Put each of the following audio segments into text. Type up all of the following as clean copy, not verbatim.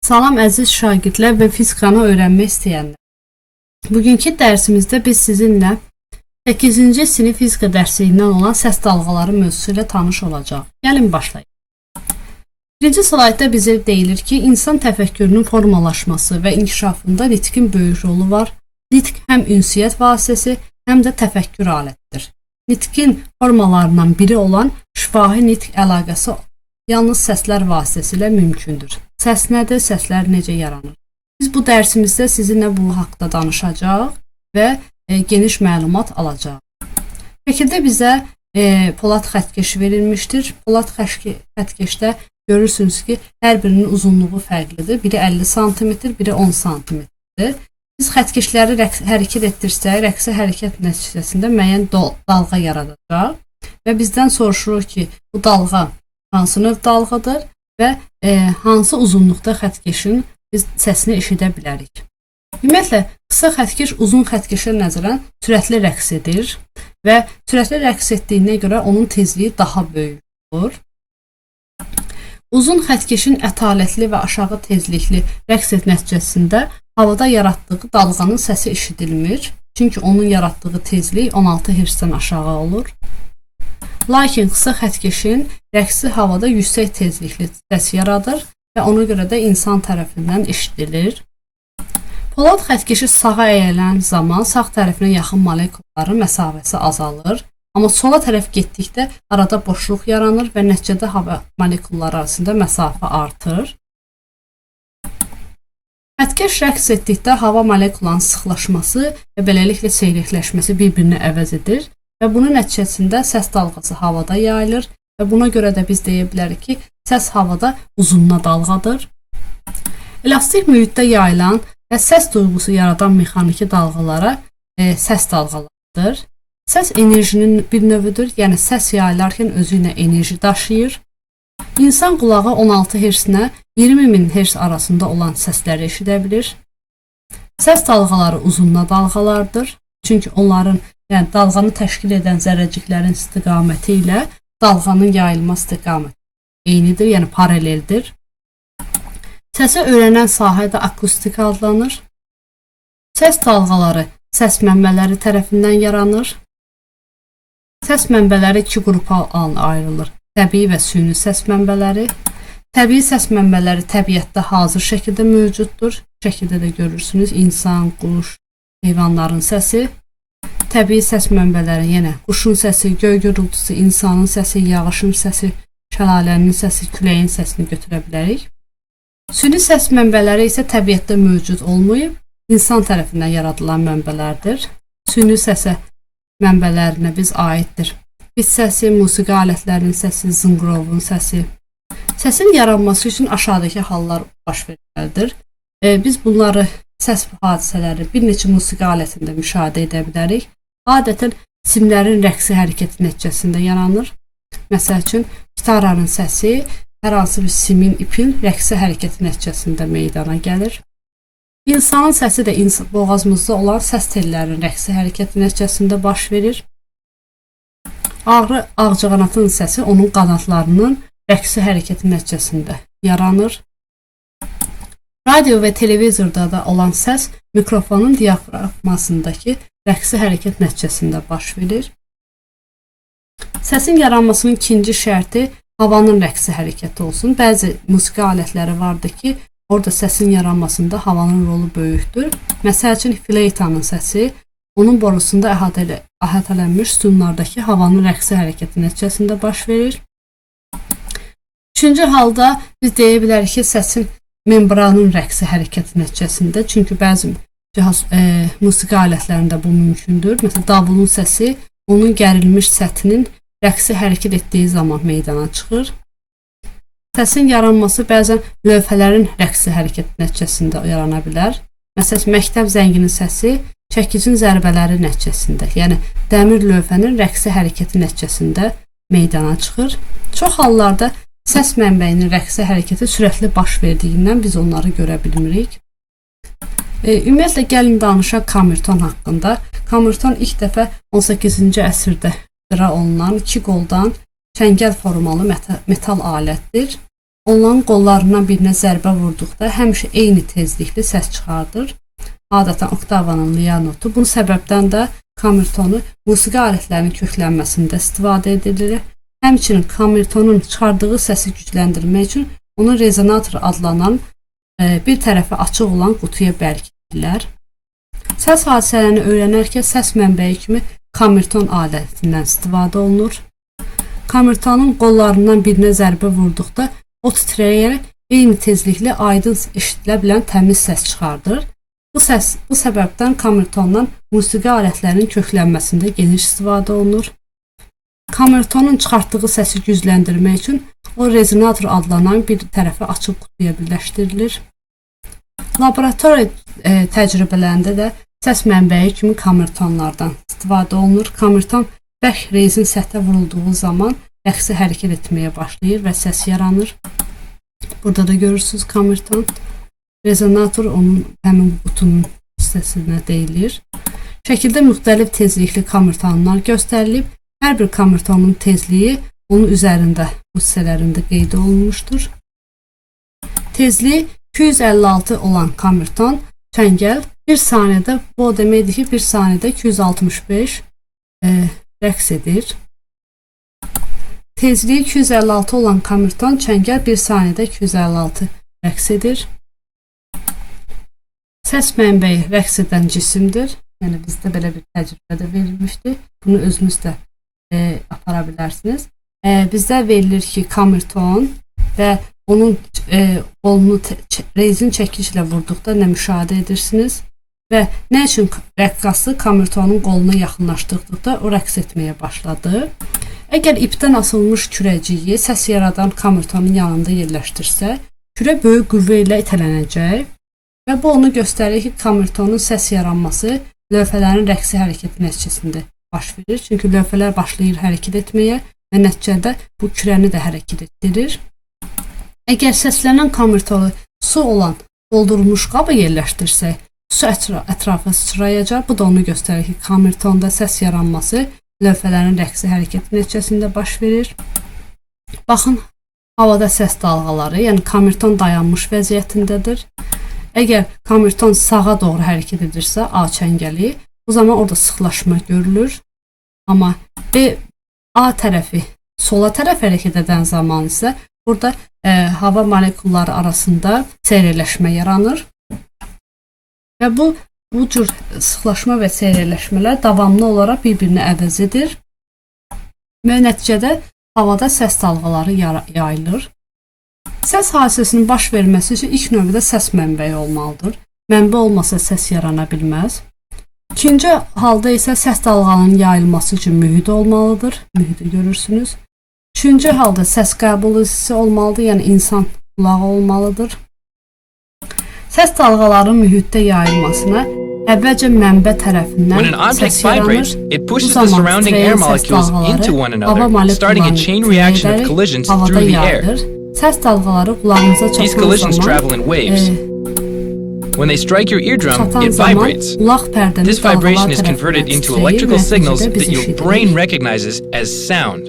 Salam əziz şagirdlər və fizikanı öyrənmək istəyənlər. Bugünkü dərsimizdə biz sizinlə 8-ci sinif fizika dərsliyindən olan səs dalğaları mövzusu ilə tanış olacağıq. Gəlin başlayaq. Birinci slaydda bizə deyilir ki, insan təfəkkürünün formalaşması və inkişafında nitqin böyük rolu var. Nitq həm ünsiyyət vasitəsi, həm də təfəkkür alətidir. Nitqin formalarından biri olan şifahi nitq əlaqəsi yalnız səslər vasitəsilə mümkündür. Səs nədir? Səslər necə yaranır? Biz bu dərsimizdə sizinlə bu haqda danışacağıq və geniş məlumat alacağıq. Şəkildə bizə polad xəttkeşi verilmişdir. Polad xəttkeşdə görürsünüz ki, hər birinin uzunluğu fərqlidir. Biri 50 sm, biri 10 sm-dir. Biz xəttkeşləri hərəkət etdirsək, rəqsi hərəkət nəticəsində müəyyən dalğa yaradacaq və bizdən soruşulur ki, bu dalğa hansı növ dalğadır və hansı uzunluqda xəttkeşin biz səsini eşidə bilərik. Ümumiyyətlə, qısa xəttkeş uzun xəttkeşə nəzərən sürətli rəqs edir və sürətli rəqs etdiyinə görə onun tezliyi daha böyük olur. Uzun xəttkeşin ətalətli və aşağı tezlikli rəqs nəticəsində havada yaratdığı dalğanın səsi eşidilmir. Çünki onun yaratdığı tezlik 16 Hz-dən aşağı olur. Lakin qısa xəttkeşin rəqsi havada yüksək tezlikli səs yaradır və ona görə də insan tərəfindən eşidilir. Polad xəttkeşi sağa əyilən zaman sağ tərəfinə yaxın molekulların məsafəsi azalır. Amma sola tərəf getdikdə arada boşluq yaranır və nəticədə hava molekulları arasında məsafə artır. Xəttkeş rəqs etdikdə hava molekullarının sıxlaşması və beləliklə seyrəkləşməsi bir-birini əvəz edir və bunun nəticəsində səs dalğası havada yayılır və buna görə də biz deyə bilərik ki, səs havada uzununa dalğadır. Elastik mühitdə yayılan və səs duyğusu yaradan mexaniki dalğalara səs dalğalarıdır. Səs enerjinin bir növüdür, yəni səs yayılarkən özü ilə enerji daşıyır. İnsan qulağı 16 Hz-nə 20.000 Hz arasında olan səsləri eşidə bilir. Səs dalğaları uzununa dalğalardır. Çünki onların, yəni dalğanı təşkil edən zərrəciklərin istiqaməti ilə dalğanın yayılma istiqaməti eynidir, yəni paraleldir. Səsi öyrənən sahə də akustika adlanır. Səs dalğaları səs mənbələri tərəfindən yaranır. Səs mənbələri iki qrupa ayrılır. Təbii və süni səs mənbələri. Təbii səs mənbələri təbiətdə hazır şəkildə mövcuddur. Şəkildə də görürsünüz insan, quş, heyvanların səsi. Təbii səs mənbələri, yenə quşun səsi, göy gurultusu, insanın səsi, yağışın səsi, şəlalənin səsi, küləyin səsini götürə bilərik. Süni səs mənbələri isə təbiətdə mövcud olmayıb, insan tərəfindən yaradılan mənbələrdir. Süni səsə mənbələrinə biz aiddir. Bit səsi, musiqi alətlərinin səsi, zınqırovun səsi. Səsin yaranması üçün aşağıdakı hallar baş verməlidir. Biz bunları, səs hadisələri bir neçə musiqi alətində müşahidə edə bilərik. Adətən simlərin rəqsi hərəkəti nəticəsində yaranır. Məsəl üçün, gitaranın səsi hər hansı bir simin, ipin rəqsi hərəkəti nəticəsində meydana gəlir. İnsanın səsi də boğazımızda olan səs tellərinin rəqsi hərəkəti nəticəsində baş verir. Ağrı ağcaqanadın səsi onun qanadlarının rəqsi hərəkəti nəticəsində yaranır. Radio və televizorda da olan səs mikrofonun diafraqmasındakı rəqsi hərəkət nəticəsində baş verir. Səsin yaranmasının ikinci şərti havanın rəqsi hərəkəti olsun. Bəzi musiqi alətləri vardır ki, orada səsin yaranmasında havanın rolu böyükdür. Məsəl üçün, fleytanın səsi onun borusunda əhatələnmiş sütunlardakı havanın rəqsi hərəkəti nəticəsində baş verir. Üçüncü halda biz deyə bilərik ki, səsin membranın rəqsi hərəkəti nəticəsində, çünki bəzi cihaz musiqi alətlərində bu mümkündür. Məsələn, davulun səsi onun gərilmiş səthinin rəqsi hərəkət etdiyi zaman meydana çıxır. Səsin yaranması bəzən lövhələrin rəqsi hərəkəti nəticəsində yarana bilər. Məsələn, məktəb zənginin səsi çəkicin zərbələri nəticəsində, yəni dəmir lövhənin rəqsi hərəkəti nəticəsində meydana çıxır. Çox hallarda səs mənbəyinin rəqsi hərəkəti sürətli baş verdiyindən biz onları görə bilmirik. Ümumiyyətlə, gəlin danışaq kamerton haqqında. Kamerton ilk dəfə 18-ci əsrdə ixtira olunan iki qoldan çəngəl formalı metal alətdir. Onların qollarından birinə zərbə vurduqda həmişə eyni tezlikli səs çıxardır. Adətən oktavanın lia notu. Bunu səbəbdən də kamertonu musiqi alətlərinin köklənməsində istifadə edilir. Həmçinin kamertonun çıxardığı səsi gücləndirmək üçün onu rezonator adlanan bir tərəfi açıq olan qutuya bərkidirlər. Səs hadisələrini öyrənərkən səs mənbəyi kimi kamerton alətindən istifadə olunur. Kamertonun qollarından birinə zərbə vurduqda o titrəyərək eyni tezlikli aydın eşidilə bilən təmiz səs çıxardır. Bu səbəbdən kamertondan musiqi alətlərinin köklənməsində geniş istifadə olunur. Kamertonun çıxartdığı səsi gücləndirmək üçün o rezonator adlanan bir tərəfi açıq qutuya birləşdirilir. Laboratoriya təcrübələrində də səs mənbəyi kimi kamertonlardan istifadə olunur. Kamerton bərk rezin səthə vurulduğu zaman rəqsi hərəkət etməyə başlayır və səs yaranır. Burada da görürsünüz kamerton. Rezonator onun həmin qutunun hissəsinə deyilir. Şəkildə müxtəlif tezlikli kamertonlar göstərilib. Hər bir kamertonun tezliyi onun üzərində, bu hissələrində qeyd olunmuşdur. Tezliyi 256 olan kamerton çəngəl bir saniyədə, bu o deməkdir ki, bir saniyədə 265 rəqs edir. Tezliyi 256 olan kamerton çəngəl bir saniyədə 256 rəqs edir. Səs mənbəyi rəqs edən cisimdir. Yəni bizdə belə bir təcrübə də verilmişdi. Bunu özünüz də apara bilərsiniz. Bizdə verilir ki, kamerton və onun qolunu rezin çəkiclə vurduqda nə müşahidə edirsiniz və nə üçün rəqqası kamertonun qoluna yaxınlaşdırdıqda o rəqs etməyə başladı. Əgər ipdən asılmış kürəciyi səs yaradan kamertonun yanında yerləşdirsə, kürə böyük qüvvə ilə itələnəcək və bu onu göstərir ki, kamertonun səs yaranması lövhələrin rəqsi hərəkəti nəticəsində baş verir. Çünki lövhələr başlayır hərəkət etməyə və nəticədə bu kürəni də hərəkət etdirir. Əgər səslənən kamertonu su olan doldurulmuş qaba yerləşdirsək, su ətrafa sıçrayacaq. Bu da onu göstərir ki, kamertonda səs yaranması lövhələrin rəqsi hərəkəti nəticəsində baş verir. Baxın, havada səs dalğaları, yəni kamerton dayanmış vəziyyətindədir. Əgər kamerton sağa doğru hərəkət edirsə, A çəngəli, o zaman orada sıxlaşma görülür. Amma B A tərəfi sola tərəf hərəkət edən zaman isə burada hava molekulları arasında seyrəkləşmə yaranır. Və bu cür sıxlaşma və seyrəkləşmələr davamlı olaraq bir-birini əvəz edir. Və nəticədə havada səs dalğaları yayılır. Səs hadisəsinin baş verməsi üçün ilk növbədə səs mənbəyi olmalıdır. Mənbə olmasa səs yarana bilməz. İkinci halda isə səs dalğalarının yayılması üçün mühit olmalıdır. Mühiti görürsünüz. Üçüncü halda səs qəbul hissəsi olmalıdır, yəni insan qulağı olmalıdır. Səs dalğalarının mühitdə yayılmasına əvvəlcə mənbə tərəfindən When an object səs yaranır. vibrates, it Bu pushes the zaman surrounding air titrəyən səs molecules into dalğaları one hava another, starting a molekullarını chain reaction of titrəyərək collisions havada through the air. yayılır. Səs dalğaları qulağınıza These çatan collisions zaman travel in waves. When they strike your eardrum, çatan it zaman vibrates. qulaq pərdəmiz This vibration dalğalar is converted tərəfindən into titrəyir electrical və signals nəticədə biz that your brain eşidirik. recognizes as sound.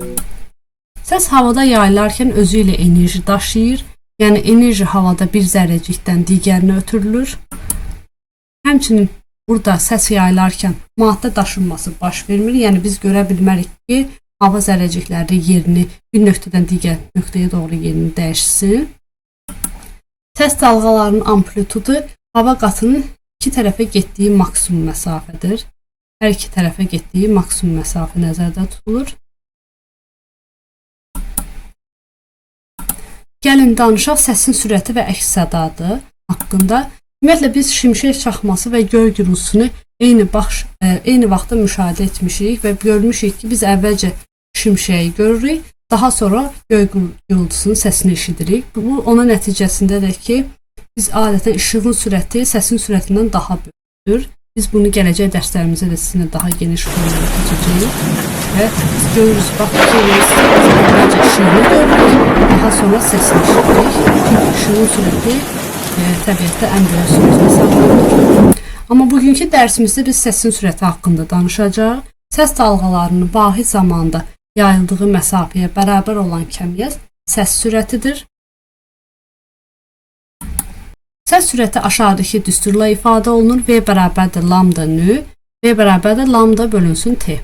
Səs havada yayılarkən özü ilə enerji daşıyır. Yəni enerji havada bir zərrəcikdən digərinə ötürülür. Həmçinin burada səs yayılarkən maddə daşınması baş vermir. Yəni biz görə bilmərik ki, hava zərrəcikləri yerini bir nöqtədən digər nöqtəyə doğru yerini dəyişsin. Səs dalğalarının amplitudu hava qatının iki tərəfə getdiyi maksimum məsafədir. Hər iki tərəfə getdiyi maksimum məsafə nəzərdə tutulur. Gəlin danışaq səsin sürəti və əks sədadır haqqında. Ümumiyyətlə biz şimşək çaxması və göy gurultusunu eyni vaxtda müşahidə etmişik və görmüşük ki, biz əvvəlcə şimşəyi görürük, daha sonra göy gurultusunun səsini eşidirik. Bu ona nəticəsindədir ki, biz adətən işığın sürəti səsin sürətindən daha böyükdür. Biz bunu gələcək dərslərimizdə də sizinlə daha geniş konulara keçəcəyik və biz görürüz, bax, biz əvvəlcə işığını görürük, daha sonra səsini eşidirik. Çünki işığın sürəti təbiətdə ən böyük sürət hesablanır. Amma bugünkü dərsimizdə biz səsin sürəti haqqında danışacağıq. Səs dalğalarının vahid zamanda yayıldığı məsafəyə bərabər olan kəmiyyət səs sürətidir. Səs sürəti aşağıdakı düsturla ifadə olunur. V bərabərdir lambda nü, V bərabərdir lambda bölünsün T.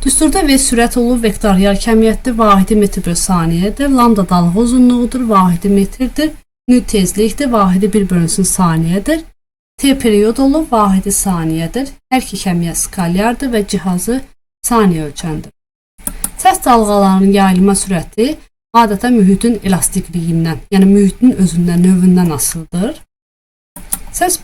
Düsturda V sürət olub, vektorial kəmiyyətdir, vahidi metr bölü saniyədir. Lambda dalğa uzunluğudur, vahidi metrdir. Nü tezlikdir, vahidi 1 bölünsün saniyədir. T period olub, vahidi saniyədir. Hər iki kəmiyyət skalyardır və cihazı saniyə ölçəndir. Səs dalğalarının yayılma sürəti adətən mühitin elastikliyindən, yəni mühitin özündən, növündən asılıdır. Səs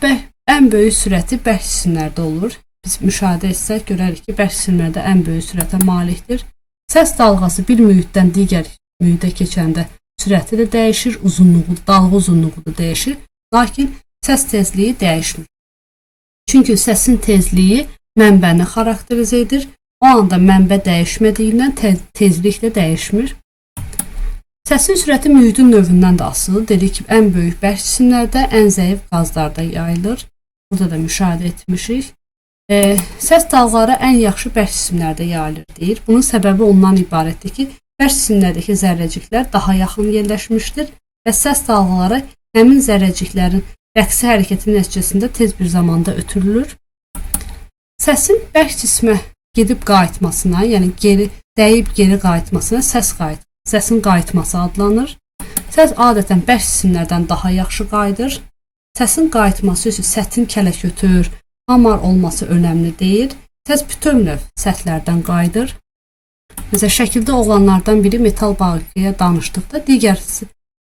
ən böyük sürəti bərk cisimlərdə olur. Biz müşahidə etsək görərik ki, bərk cisimlərdə ən böyük sürətə malikdir. Səs dalğası bir mühitdən digər mühitə keçəndə sürəti də dəyişir, uzunluğu, dalğa uzunluğu da dəyişir. Lakin səs tezliyi dəyişmir. Çünki səsin tezliyi mənbəni xarakterizə edir. O anda mənbə dəyişmədiyindən tezlik də dəyişmir. Səsin sürəti mühitin növündən də asılıdır. Dedik ki, ən böyük bərk cisimlərdə, ən zəif qazlarda yayılır. Burada da müşahidə etmişik. Səs dalğaları ən yaxşı bərk cisimlərdə yayılır deyir. Bunun səbəbi ondan ibarətdir ki, bərk cisimlərdəki zərrəciklər daha yaxın yerləşmişdir və səs dalğaları həmin zərrəciklərin rəqsi hərəkəti nəticəsində tez bir zamanda ötürülür. Səsin bərk cismə gedib qayıtmasına, yəni geri dəyib geri qayıtmasına səsin qayıtması adlanır. Səs adətən bərk cisimlərdən daha yaxşı qayıdır. Səsin qayıtması üçün səthin kələkötür, hamar olması önəmli deyil. Səs bütöv növ səthlərdən qayıdır. Məsələn, şəkildə oğlanlardan biri metal bankaya danışdıqda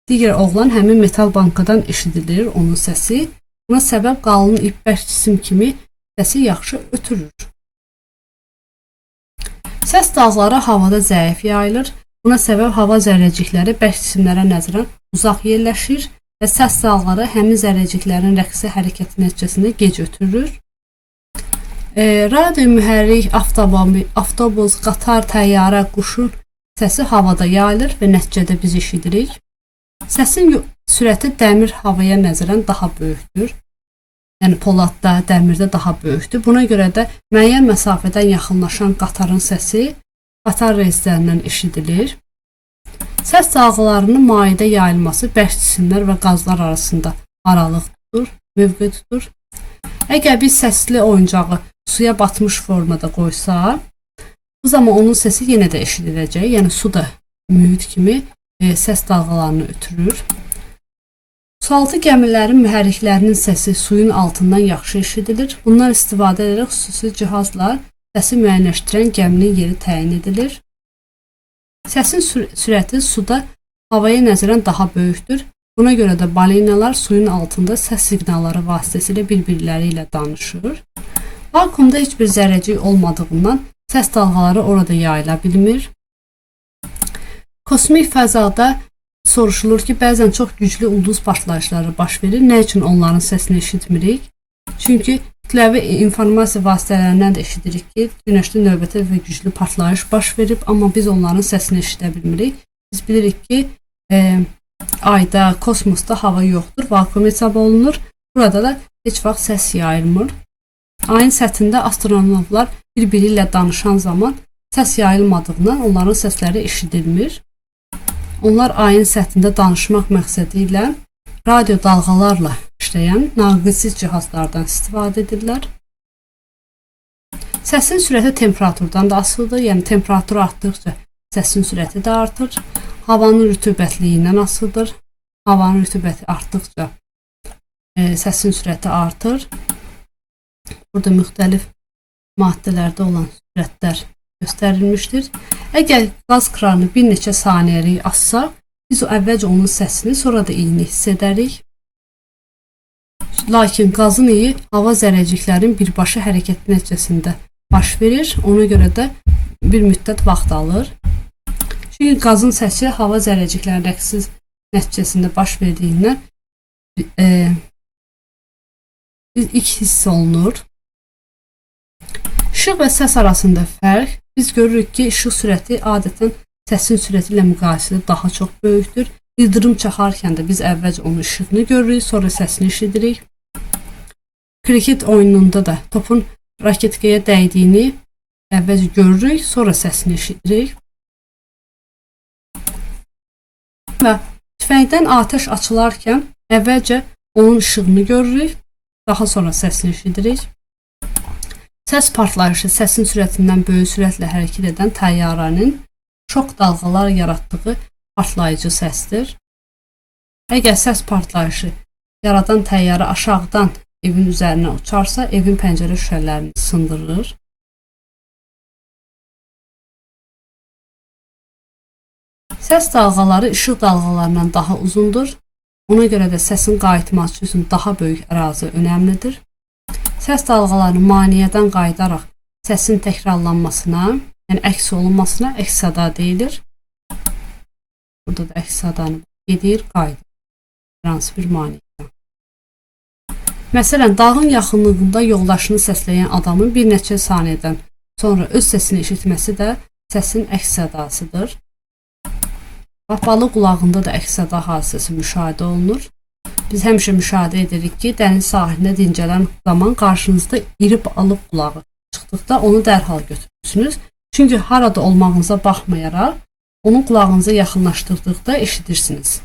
digər oğlan həmin metal bankadan eşidilir onun səsi. Buna səbəb qalın ip bərk cisim kimi səsi yaxşı ötürür. Səs dalğaları havada zəif yayılır. Buna səbəb hava zərrəcikləri bərk cisimlərə nəzərən uzaq yerləşir və səs dalğaları həmin zərrəciklərin rəqsi hərəkəti nəticəsində gec ötürür. Radio mühərrik, avtomobil, avtobus, qatar, təyyarə, quşun səsi havada yayılır və nəticədə biz eşidirik. Səsin sürəti dəmir havaya nəzərən daha böyükdür. Yəni poladda, dəmirdə daha böyükdür. Buna görə də müəyyən məsafədən yaxınlaşan qatarın səsi qatar relslərindən eşidilir. Səs dalğalarının mayedə yayılması bərk cisimlər və qazlar arasında aralıq tutur, mövqe tutur. Əgər biz səsli oyuncağı suya batmış formada qoysaq, bu zaman onun səsi yenə də eşidiləcək. Yəni su da mühit kimi səs dalğalarını ötürür. Sualtı gəmilərin mühərriklərinin səsi suyun altından yaxşı eşidilir. Bundan istifadə edərək xüsusi cihazla səsi müəyyənləşdirən gəminin yeri təyin edilir. Səsin sürəti suda havaya nəzərən daha böyükdür. Buna görə də balinalar suyun altında səs siqnalları vasitəsilə bir-birləri ilə danışır. Vakuumda heç bir zərrəcik olmadığından səs dalğaları orada yayıla bilmir. Kosmik fəzada soruşulur ki, bəzən çox güclü ulduz partlayışları baş verir. Nə üçün onların səsini eşitmirik? Çünki kütləvi informasiya vasitələrindən də eşidirik ki, Günəşdə növbəti və güclü partlayış baş verib, amma biz onların səsini eşidə bilmirik. Biz bilirik ki, ayda, kosmosda hava yoxdur, vakuum hesab olunur. Burada da heç vaxt səs yayılmır. Ayın səthində astronomlar bir-biri ilə danışan zaman səs yayılmadığından onların səsləri eşidilmir. Onlar ayın səthində danışmaq məqsədi ilə radio dalğalarla işləyən naqilsiz cihazlardan istifadə edirlər. Səsin sürəti temperaturdan da asılıdır. Yəni temperatur artdıqca səsin sürəti də artır. Havanın rütubətliyindən asılıdır. Havanın rütubəti artdıqca səsin sürəti artır. Burada müxtəlif maddələrdə olan sürətlər göstərilmişdir. Əgər qaz kranı bir neçə saniyəlik açsaq, biz əvvəlcə onun səsini, sonra da iyini hiss edərik. Lakin qazın iyi hava zərrəciklərinin birbaşa hərəkəti nəticəsində baş verir. Ona görə də bir müddət vaxt alır. Çünki qazın səsi hava zərrəciklərinin rəqsi nəticəsində baş verdiyindən ilk hiss olunur. İşıq və səs arasında fərq. Biz görürük ki, işıq sürəti adətən səsin sürəti ilə müqayisədə daha çox böyükdür. İldırım çaxarkən də biz əvvəlcə onun işığını görürük, sonra səsini eşidirik. Kriket oyununda da topun raketkaya dəydiyini əvvəlcə görürük, sonra səsini eşidirik. Və tüfəngdən atəş açılarkən əvvəlcə onun işığını görürük, daha sonra səsini eşidirik. Səs partlayışı səsin sürətindən böyük sürətlə hərəkət edən təyyarənin şok dalğalar yaratdığı partlayıcı səsdir. Əgər səs partlayışı yaradan təyyarə aşağıdan evin üzərinə uçarsa, evin pəncərə şüşələrini sındırır. Səs dalğaları işıq dalğalarından daha uzundur. Ona görə də səsin qayıtması üçün daha böyük ərazi önəmlidir. Səs dalğalarının maneədən qayıdaraq səsin təkrarlanmasına, yəni əks olunmasına əks sada deyilir. Burada da əks sadanı gedir, qayıdır. Hər hansı bir maneədən. Məsələn, dağın yaxınlığında yoldaşını səsləyən adamın bir neçə saniyədən sonra öz səsini eşitməsi də səsin əks sadasıdır. Bax, balıq qulağında da əks sada hadisəsi müşahidə olunur. Biz həmişə müşahidə edirik ki, dəniz sahilində dincələn zaman qarşınızda iri balıq qulağı çıxdıqda onu dərhal götürürsünüz. Çünki harada olmağınıza baxmayaraq, onu qulağınıza yaxınlaşdırdıqda eşidirsiniz.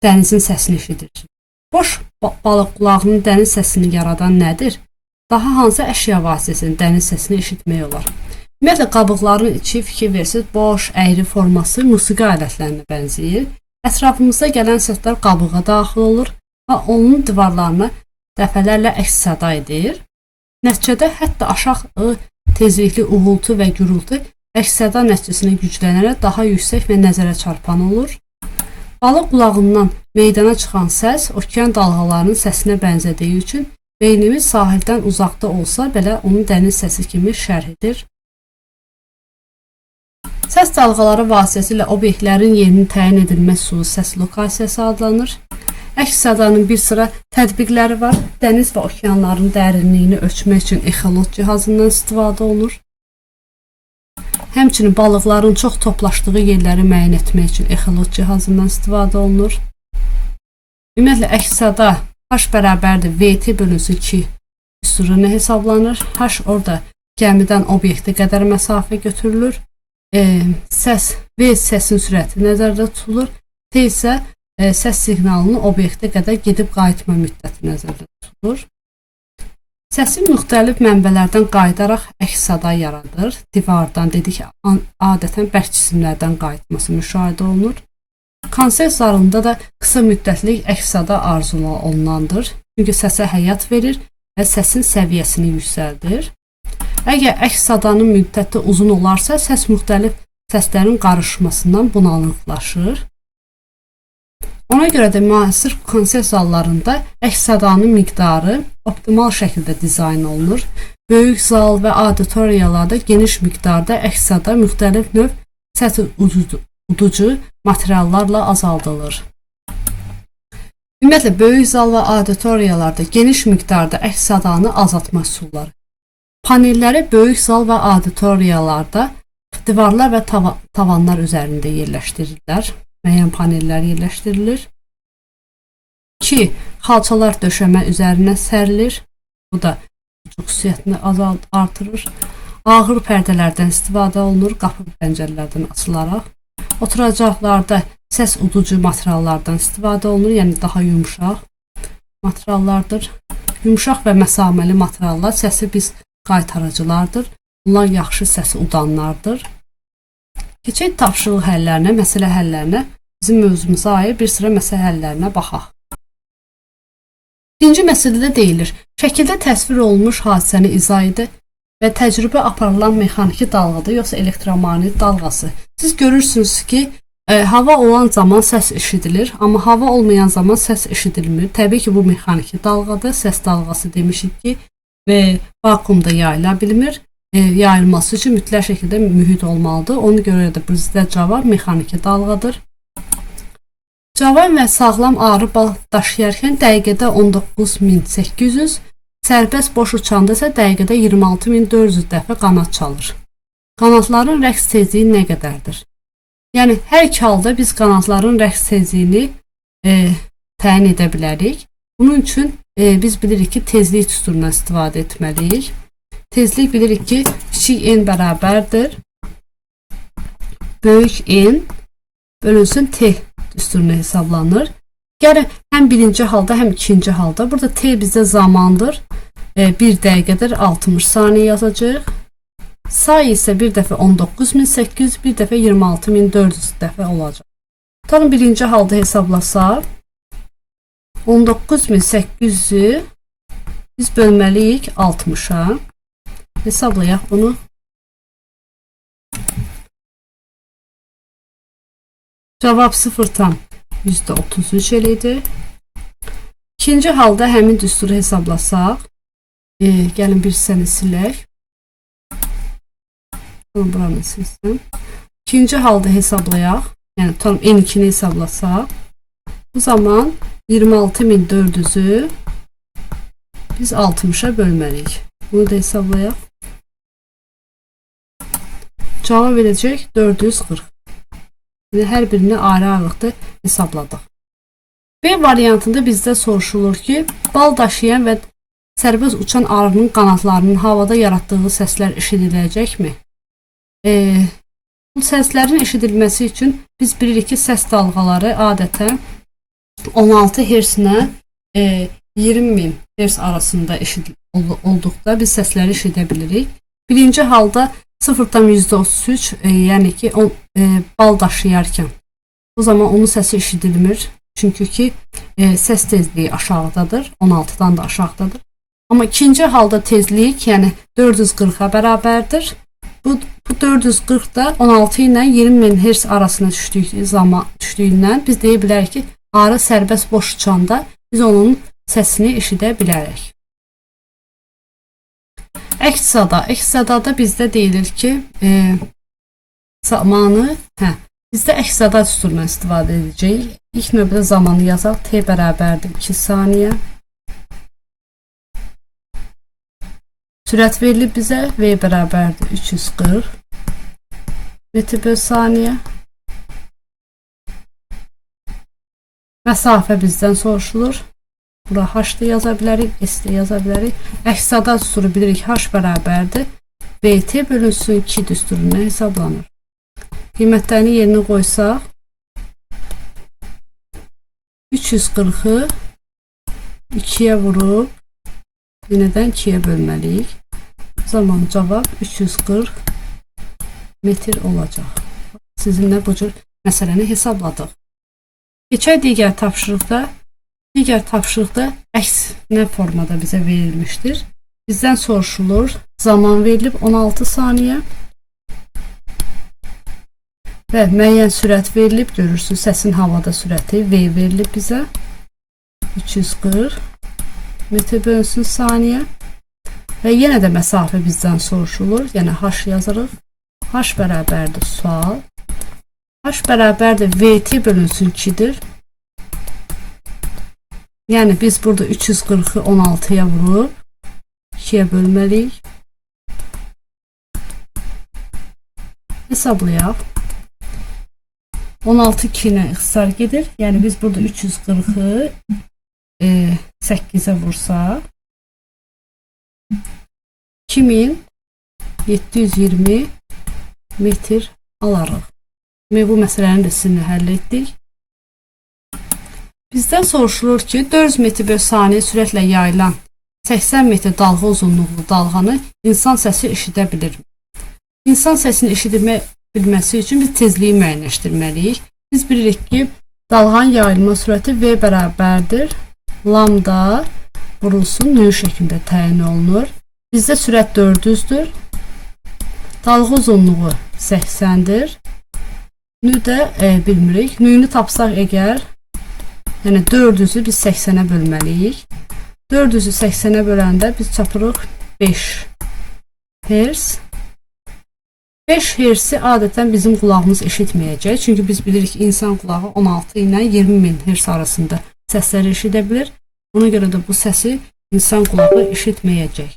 Dənizin səsini eşidirsiniz. Boş balıq qulağının dəniz səsini yaradan nədir? Daha hansı əşya vasitəsilə dəniz səsini eşitmək olar? Ümumiyyətlə, qabıqların içi, fikir versiniz, boş, əyri forması musiqi alətlərinə bənzəyir. Ətrafımızda gələn səslər qabığa daxil olur və onun divarlarına dəfələrlə əks sada edir. Nəticədə hətta aşağı tezlikli uğultu və gürültü əks sada nəticəsində güclənərək daha yüksək və nəzərə çarpan olur. Balıq qulağından meydana çıxan səs okean dalğalarının səsinə bənzədiyi üçün beynimiz sahildən uzaqda olsa belə onu dəniz səsi kimi şərh edir. Səs dalğaları vasitəsilə obyektlərin yerinin təyin edilməsi üsulu səs lokasiyası adlanır. Əks sadanın bir sıra tətbiqləri var. Dəniz və okeanların dərinliyini ölçmək üçün exolot cihazından istifadə olunur. Həmçinin balıqların çox toplaşdığı yerləri müəyyən etmək üçün exolot cihazından istifadə olunur. Ümumiyyətlə, əks sada H bərabərdir VT bölünsün 2 üstürünə hesablanır. H orada gəmidən obyektə qədər məsafə götürülür. Səs V səsin sürəti nəzərdə tutulur. T isə səs siqnalının obyektə qədər gedib qayıtma müddəti nəzərdə tutulur. Səsin müxtəlif mənbələrdən qayıdaraq əks sada yaradır. Divardan dedik, adətən bərk cisimlərdən qayıtması müşahidə olunur. Konsert zalında da qısa müddətlik əks sada arzulunandır. Çünki səsə həyat verir və səsin səviyyəsini yüksəldir. Əgər əks sadanın müddəti uzun olarsa, səs müxtəlif səslərin qarışmasından bulanıqlaşır. Ona görə də müasir konsert zallarında əks sadanın miqdarı optimal şəkildə dizayn olunur. Böyük zal və auditoriyalarda geniş miqdarda əks sada müxtəlif növ səs uducu materiallarla azaldılır. Ümumiyyətlə, böyük zal və auditoriyalarda geniş miqdarda əks sadanı azaltma üsulları. Panelləri böyük zal və auditoriyalarda divarlar və tavanlar üzərində yerləşdirirlər. Müəyyən panellər yerləşdirilir. 2. Xalçalar döşəmə üzərinə sərilir. Bu da xüsusiyyətini artırır. Ağır pərdələrdən istifadə olunur, qapı pəncərələrdən açılaraq. Oturacaqlarda səs uducu materiallardan istifadə olunur, yəni daha yumşaq materiallardır. Yumşaq və məsaməli materiallar səsi biz qaytarıcılardır. Bunlar yaxşı səsi udanlardır. Keçək tapşırıq həllərinə, məsələ həllərinə. Bizim mövzumuza aid bir sıra məsələ həllərinə baxaq. Birinci məsələdə deyilir, şəkildə təsvir olunmuş hadisəni izah edir və təcrübə aparılan mexaniki dalğadır, yoxsa elektromaqnit dalğası. Siz görürsünüz ki, hava olan zaman səs eşidilir, amma hava olmayan zaman səs eşidilmir. Təbii ki, bu mexaniki dalğadır. Səs dalğası demişik ki, və vakuumda yayıla bilmir. Yayılması üçün mütləq şəkildə mühit olmalıdır. Ona görə də bizdə cavab mexaniki dalğadır. Cavan və sağlam arı bal daşıyarkən dəqiqədə 19.800, sərbəst boş uçanda isə dəqiqədə 26.400 dəfə qanad çalır. Qanadların rəqs tezliyi nə qədərdir? Yəni, hər iki halda biz qanadların rəqs tezliyini təyin edə bilərik. Bunun üçün biz bilirik ki, tezlik düsturundan istifadə etməliyik. Tezlik bilirik ki, kiçik n bərabərdir. Böyük n bölünsün t düsturuna hesablanır. Gəlin həm birinci halda, həm ikinci halda. Burada T bizdə zamandır. 1 dəqiqədir, 60 saniyə yazacağıq. Say isə bir dəfə 19.800, bir dəfə 26.400 dəfə olacaq. Tutalım birinci halda hesablasaq, 19.800-ü biz bölməliyik 60-a. Hesablayaq bunu. Cavab 0,33 eləydi. İkinci halda həmin düsturu hesablasaq, gəlin bir hissəni silək. Buranı silsəm. İkinci halda hesablayaq. Yəni tutalım N2-ni hesablasaq. Bu zaman 26.400-ü biz 60-a bölməliyik. Bunu da hesablayaq. Cavab verəcək 440. Yəni hər birini ayrı-ayrılıqda hesabladıq. B variantında bizdə soruşulur ki, bal daşıyan və sərbəst uçan arının qanadlarının havada yaratdığı səslər eşidiləcəkmi? Bu səslərin eşidilməsi üçün biz bilirik ki, səs dalğaları adətən 16 Hz-nə 20.000 Hz arasında olduqda biz səsləri eşidə bilirik. Birinci halda 0,33, yəni ki, bal daşıyarkən o zaman onun səsi eşidilmir. Çünki ki, səs tezliyi aşağıdadır, 16-dan da aşağıdadır. Amma ikinci halda tezlik, yəni 440-a bərabərdir. Bu 440 da 16 ilə 20.000 Hz arasına düşdüyündən biz deyə bilərik ki, arı sərbəst boş uçanda biz onun səsini eşidə bilərik. Əks-sada bizdə deyilir ki, zamanı, bizdə əks-sada düsturundan istifadə edəcəyik. İlk növbədə zamanı yazaq. T bərabərdir 2 saniyə. Sürət verilib bizə. V bərabərdir 340 metr böl saniyə. Məsafə bizdən soruşulur. Bura H da yaza bilərik, S də yaza bilərik. Əks-sada düsturu bilirik, H bərabərdir VT bölünsün 2 düsturundan hesablanır. Qiymətlərini yerinə qoysaq, 340-ı 2-yə vurub, yenidən 2-yə bölməliyik. O zaman cavab 340 metr olacaq. Sizinlə bu cür məsələni hesabladıq. Keçək digər tapşırıqda. Digər tapşırıqda əks nə formada bizə verilmişdir? Bizdən soruşulur, zaman verilib 16 saniyə və müəyyən sürət verilib. Görürsünüz, səsin havada sürəti V verilib bizə. 340 metr bölünsün saniyə. Və yenə də məsafə bizdən soruşulur. Yəni H yazırıq. H bərabərdir sual. H bərabərdir VT bölünsün 2-dir. Yəni biz burada 340-ı 16-ya vurub 2-yə bölməliyik. Hesablayaq. 16 2 ilə ixtisar gedir. Yəni biz burada 340-ı 8-ə vursaq 2720 metr alarıq. Demək, bu məsələni də sizinlə həll etdik. Bizdən soruşulur ki, 400 metr böl saniyə sürətlə yayılan 80 metr dalğa uzunluqlu dalğanı insan səsi eşidə bilirmi? İnsan səsini eşidə bilməsi üçün biz tezliyi müəyyənləşdirməliyik. Biz bilirik ki, dalğanın yayılma sürəti V bərabərdir lambda vurulsun nü şəklində təyin olunur. Bizdə sürət 400-dür. Dalğa uzunluğu 80-dir. Nü də bilmirik. Nü-nü tapsaq əgər, yəni 400-ü biz 80-ə bölməliyik. 400-ü 80-ə böləndə biz çatırıq 5 Hz. 5 Hz-i adətən bizim qulağımız eşitməyəcək. Çünki biz bilirik ki, insan qulağı 16 ilə 20.000 Hz arasında səsləri eşidə bilir. Ona görə də bu səsi insan qulağı eşitməyəcək.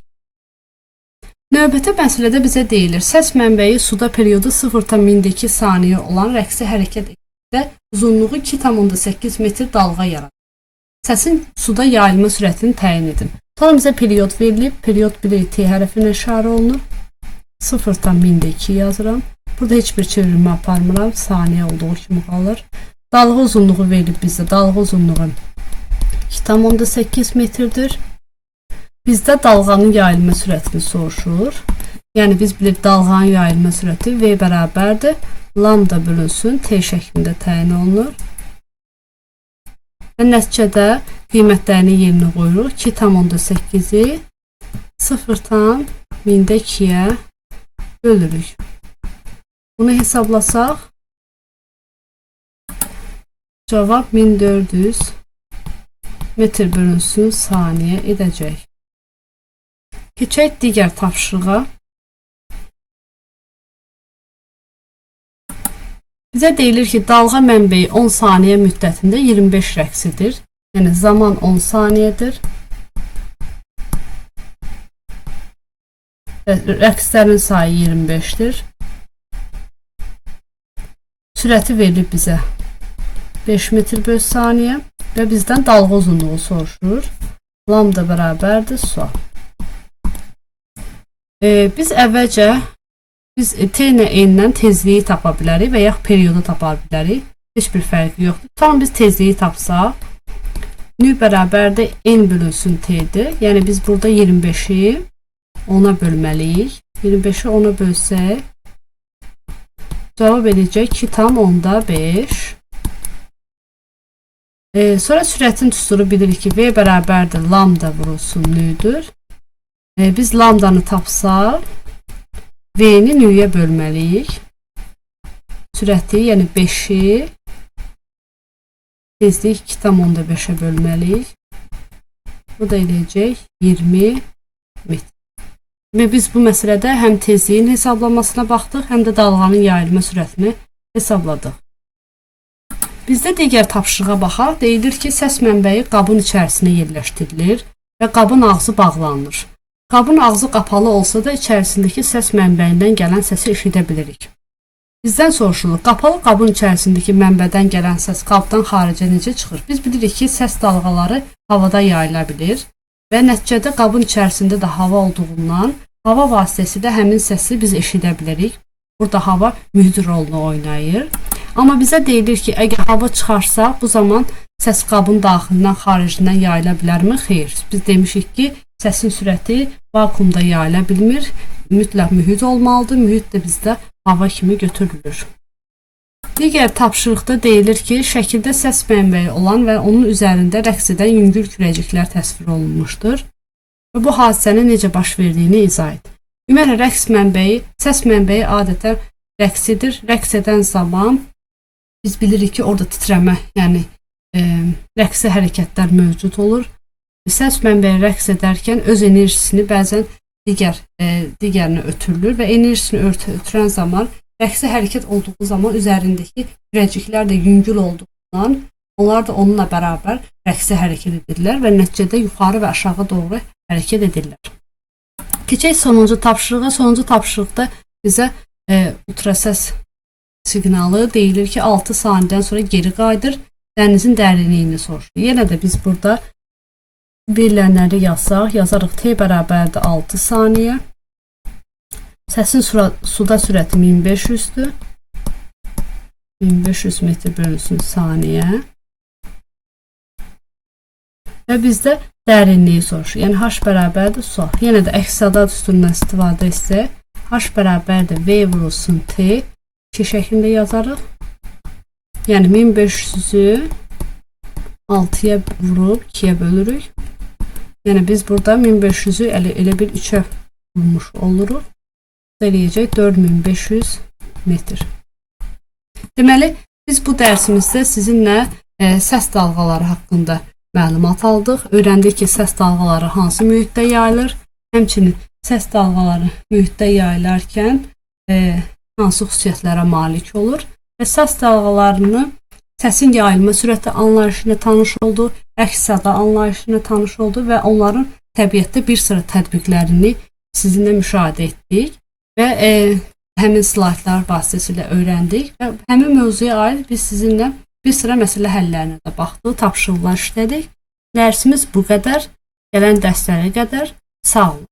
Növbəti məsələdə bizə deyilir, səs mənbəyi suda periodu 0,2 saniyə olan rəqsi hərəkət etdikdə uzunluğu 2,8 metr dalğa yaradır. Səsin suda yayılma sürətini təyin edin. Tutalım bizə period verilib. Period bilirik T hərfi ilə işarə olunur. 0,2 yazıram. Burada heç bir çevirmə aparmıram. Saniyə olduğu kimi qalır. Dalğa uzunluğu verilib bizdə. Dalğa uzunluğu 2,8 metrdir. Bizdə dalğanın yayılma sürətini soruşur. Yəni biz bilirik dalğanın yayılma sürəti V bərabərdir lambda bölünsün T şəklində təyin olunur. Və nəticədə qiymətlərini yerinə qoyuruq. 2,8-i 0,2-yə bölürük. Bunu hesablasaq cavab 1400 metr bölünsün saniyə edəcək. Keçək digər tapşırığa. Bizə deyilir ki, dalğa mənbəyi 10 saniyə müddətində 25 rəqs edir. Yəni zaman 10 saniyədir. Və rəqslərin sayı 25-dir. Sürəti verilib bizə 5 metr böl saniyə və bizdən dalğa uzunluğu soruşur. Lambda bərabərdir sual. Biz əvvəlcə T ilə N-dən tezliyi tapa bilərik və yaxud periodu tapa bilərik. Heç bir fərqi yoxdur. Tam biz tezliyi tapsaq, nü bərabərdir N bölünsün T-dir. Yəni biz burada 25-i 10-a bölməliyik. 25-i 10-a bölsək, cavab edəcək 2,5. Sonra sürətin düsturu bilirik ki, V bərabərdir lambda vurulsun nüdür. Biz lambdanı tapsaq, V-ni nüyə bölməliyik. Sürəti, yəni 5-i tezlik 2,5-ə bölməliyik. Bu da eləyəcək 20 metr. Və biz bu məsələdə həm tezliyin hesablanmasına baxdıq, həm də dalğanın yayılma sürətini hesabladıq. Bizdə digər tapşırığa baxaq. Deyilir ki, səs mənbəyi qabın içərisinə yerləşdirilir və qabın ağzı bağlanır. Qabın ağzı qapalı olsa da içərisindəki səs mənbəyindən gələn səsi eşidə bilirik. Bizdən soruşulur, qapalı qabın içərisindəki mənbədən gələn səs qabdan xaricə necə çıxır? Biz bilirik ki, səs dalğaları havada yayıla bilir və nəticədə qabın içərisində də hava olduğundan hava vasitəsilə həmin səsi biz eşidə bilirik. Burada hava mühit rolunu oynayır. Amma bizə deyilir ki, əgər hava çıxarsa, bu zaman səs qabın daxilindən, xaricindən yayıla bilərmi? Xeyr. Biz demişik ki, səsin sürəti vakuumda yayıla bilmir. Mütləq mühit olmalıdır. Mühit də bizdə hava kimi götürülür. Digər tapşırıqda deyilir ki, şəkildə səs mənbəyi olan və onun üzərində rəqs edən yüngül kürəciklər təsvir olunmuşdur. Və bu hadisənin necə baş verdiyini izah et. Ümumiyyətlə, rəqs mənbəyi, səs mənbəyi adətən rəqs edir. Rəqs edən zaman biz bilirik ki, orada titrəmə, yəni rəqsi hərəkətlər mövcud olur. Səs mənbəyi rəqs edərkən öz enerjisini bəzən digərinə ötürülür və enerjisini ötürən zaman rəqsi hərəkət olduğu zaman üzərindəki kürəciklər də yüngül olduğundan onlar da onunla bərabər rəqsi hərəkət edirlər və nəticədə yuxarı və aşağı doğru hərəkət edirlər. Keçək sonuncu tapşırığa. Sonuncu tapşırıqda bizə ultrasəs siqnalı deyilir ki, 6 saniyədən sonra geri qayıdır. Dənizin dərinliyini soruşur. Yenə də biz burada verilənləri yazsaq, yazarıq T bərabərdir 6 saniyə. Səsin suda sürəti 1500-dür. 1500 metr bölünsün saniyə. Və bizdə dərinliyi soruşur. Yəni H bərabərdir su. Yenə də əks-səda düsturundan istifadə etsək, H bərabərdir V vurulsun T 2 şəklində yazarıq. Yəni 1500-ü 6-ya vurub 2-yə bölürük. Yəni biz burada 1500-ü elə bir 3-ə vurmuş oluruq. Eləyəcək 4500 metr. Deməli, biz bu dərsimizdə sizinlə səs dalğaları haqqında məlumat aldıq. Öyrəndik ki, səs dalğaları hansı mühitdə yayılır. Həmçinin səs dalğaları mühitdə yayılarkən hansı xüsusiyyətlərə malik olur və səs dalğalarını səsin yayılma sürəti anlayışı ilə tanış oldu, əks-səda anlayışı ilə tanış oldu və onların təbiətdə bir sıra tətbiqlərini sizinlə müşahidə etdik və həmin slaydlar vasitəsilə öyrəndik və həmin mövzuya aid biz sizinlə bir sıra məsələ həllərinə də baxdıq, tapşırıqlar işlədik. Dərsimiz bu qədər. Gələn dərslərə qədər sağ olun.